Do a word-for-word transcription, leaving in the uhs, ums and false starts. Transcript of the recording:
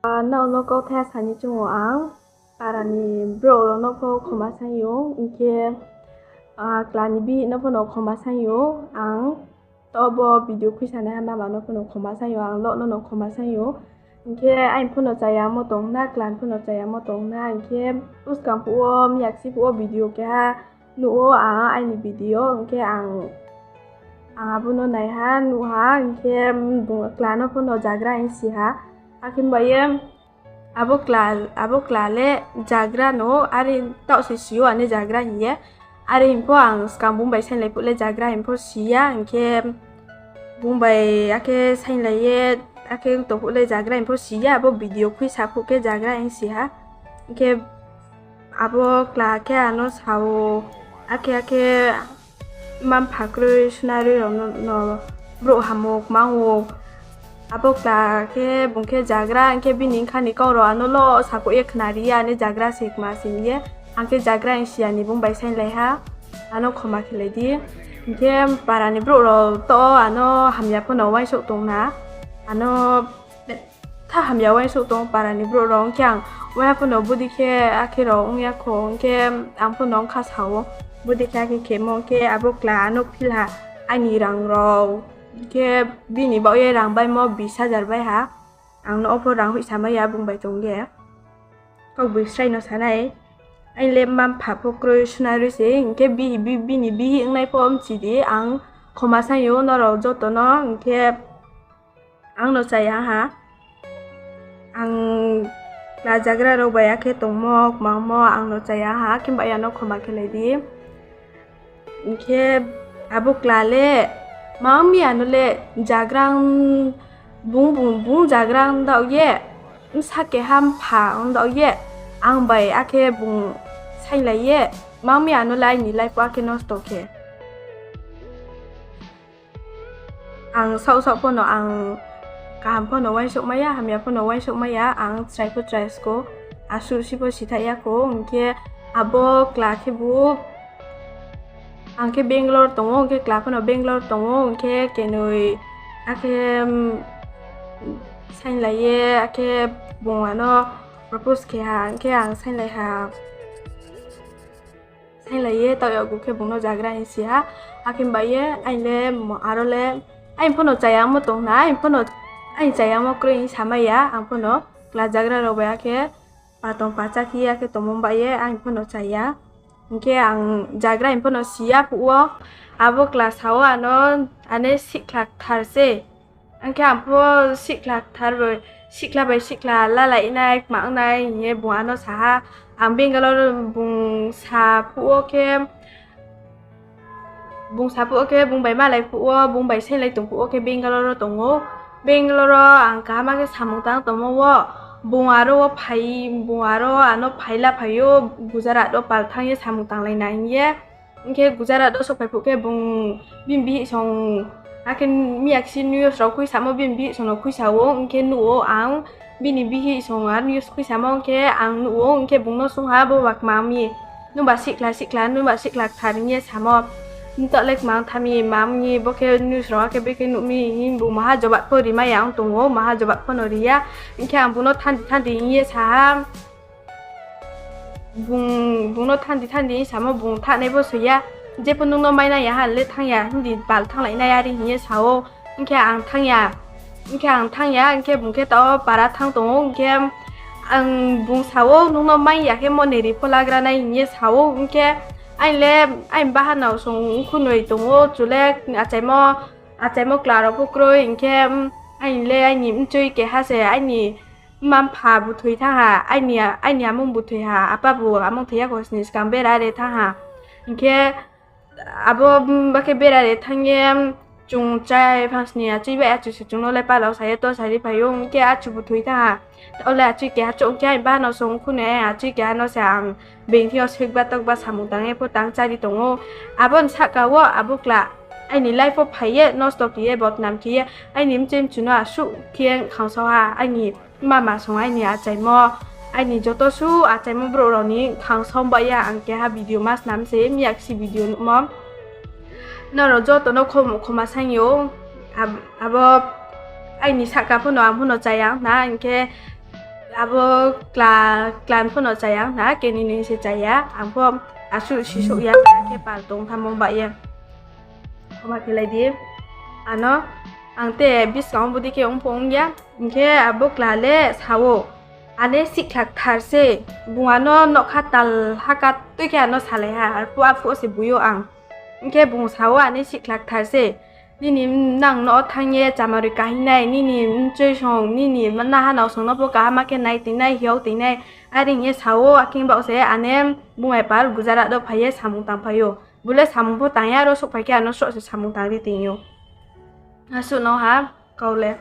Nrao no kauthai sa ni choung ou ang, para ni brouh rao no pho khoma saing ou, hing khe, kla ni bihih no pho no khoma saing ou ang. Taoh bo video khuisanaiha mama no pho no khoma saing ou ang, lo no no khoma saing ou. Hing khe aini pho no chayamo tong na, kla ni pho no chayamo tong na, hing khe uskang phuh wo, miyaksi phuh wo video keha nuh ou ang aini video, hing khe ang, ang abo no naiha, nuh ha, hing khe, kla no pho no jagra hing si ha. Akhe ba ye, abo kla le jagra no, are taoh se si ou ani jagra hing ye. Are hing pho ang skang bung bai sainglai phuh le jagra hing pho si ya, hing khe bung bai akhe sainglai ye, akhe tong phuh le jagra hing pho si ya, abo video khuisa phuh khe jagra hing si ha. Hing khe abo kla khe ano sa ou, akhe akhe mma-mpha kroi sunaroi rao no, no brouh hammo kmang ou. Abo kla khe bung khe jagra, hing khe bini bkha ni kau rao ano lo sakhouh ye khnari ya, ani jagra se kma se hing ye. Ang khe jagra hing si ya ni bung bai sainglai ha, ano khoma khelai di. Hing khe para ni brouh rao to ano hamya pho no uaingsouh tong na, ano tha hamya uaingsouh tong para ni brouh rao, hing khe ang uaiha pho no bodei khe akhe rao ong ya kho, hing khe ang pho no ong kha sa ou, bodei khe akhe khemo, hing khe abo kla ano phil ha aini rang rao, hing khe bini baoh ye rang baimo bis hajar bai ha, ang no o pho rang hoihsamai ya bung bai tong ye. Kaugboisrai no sa nai, aini le mma-mpha pho kroi sunaroi se, hing khe bini bihih ongnai pho mchi di, ang khoma saing ou nrao joto no, hing khe ang no chaya ha. Ang kla jagra rao bai akhe tongmo kmangmo ang no chaya ha, khe ba ya no khoma khelai di. Hing khe abo kla le, mang mi ano le jagra, bung, bung, bung jagra ong daoh ye, bsa keha mpha ong daoh ye, ang bai akhe bung sainglai ye, mang mi ano le aini life wo akhe nosto khe. Ang saoh saoh pho no ang kaham pho no uaingsouhmai ya, hamya pho no uaingsouhmai ya, ang chrai pho chrai sko, asuh si pho sithaih ya kho, hing khe abo kla khebu, ang khe Bangalore tong ou, hing khe kla pho no Bangalore tong ou, hing khe kenoi akhe sainglai ye, akhe bung ano propose khe ha, hing khe ang sainglai ha. Sainglai ye taoh yaggu khe bung no jagra hing si ha. Akhe ba ye aini le aro le, aini pho no chayamo tong na, aini pho no, aini chayamo kroi hing samai ya, ang pho no kla jagra rao bai akhe patong pacha khe ye akhe tongmo ba ye aini pho no chaya. Hing khe ang jagra hing pho no si ya phuh wo, abo kla sa ou ano, ane sihkhla kthar se. Ang khe ang pho sihkhla kthar bai, sihkhla bai sihkhla lalai nai, kma ong nai hing ye bung ano sa ha. Ang Bangalore bung sa phuh wo khe, bung sa phuh wo khe, bung bai malai phuh wo, bung bai sainglai tong phuh wo khe Bangalore wo tong ou. Bangalore wo ang kaham khe samung tang tongmo wo, bung aro wo phai, bung aro ano phai la phai ou, Gujarat wo pal thanng ye samung tanglai na hing ye. Hing khe Gujarat wo souhphai phuh khe bung bini bihih song, akhe miyaksi news rao khuisamo bini bihih song no khuisa ou, hing khe nuh ou ang, bini bihih song aro news khuisamo hing khe ang nuh ou, hing khe bung no swunng ha, bo ba kma mi, nungba sihkhla sihkhla, nungba sihkhla kthar hing ye samo, ntaoh le kma tha mi, ma mi, bo khe news rao akhe bekhe nuh mi hing bung maha jobab pho rimai ya ong tong ou, maha jobab pho no ri ya, hing khe ang bung no thanng di thanng di hing ye sa ha. Bung, bung no thanng di thanng di samo bung thanngnai pho soi ya. Jepho nung no mai nai ya ha le thanng ya, hing di pal thannglai nai are hing ye sa ou. Hing khe ang thanng ya. Hing khe ang thanng ya, hing khe bung khe taoh para thanng tong ou, hing khe ang bung sa ou, nung no mai ya khe mo neri pho lagra nai hing ye sa ou, hing khe aini le, aini bahanao song khunoi tong ou, chu le achaimo, achaimo kla rao pho kroi, hing khe aini le aini mchoi keha se, aini mma-mpha bu thoi thanng ha, aini, aini amung bu thoi ha, apa bu amung thoi ya kho sni skang bera re thanng ha. Hing khe abo, ba khe bera re thanng ye, chung chrai phangsni achoi bai achu se chung no le pala sa ye to sari phai ou, hing khe achu bu thoi thanng ha. Taoh le achoi keha chouh khe aini bahanao song khunoi, achoi keha no se ang being thing yo sekba tokba samung tang ye pho tang chári tong ou. Abo ni sahka wo abo kla aini life wo phai ye nosto khe ye, bodnam khe ye, aini mchoi mchu no asuh khe khangsao ha, aini mama song, aini achaimo, aini joto suh achaimo brouh rao ni khangsao ba ya ang keha video ma snam se, miyaksi video nuhmo. Nrao joto no khom-, khoma saing ou, ab-, abo aini sahka pho no ang pho no chaya na, hing khe Abo kla, klan pho no chaya na, keni ni se chaya. Ang pho asuh sisouh ya, khe pal tong thanngmo ba ye. Khoma khelai di. Ano, ang te buskang wo bodei khe ong pho ong ya. Hing khe abo kla le sa ou, Ane sihkhla kthar se. Bung ano nougkha tal haka tui khe ano salai ha, arphuh arphuh se bui ou ang. Hing khe bung sa ou, Ane sihkhla kthar se. Nini nang no thanng ye chamaroi kahing nai, nini mchoi song, nini naha nao song no pho kaham khe nai tong nai, hiao tong nai. Are hing ye sa ou, akhe baoh se ane bung bai pal Gujarat wo phai ye samung tangphai ou. Bo le samung pho tang ya, aro souhphai khe ano sroh se samung tang ri tong ou. Asuh no ha, kau le.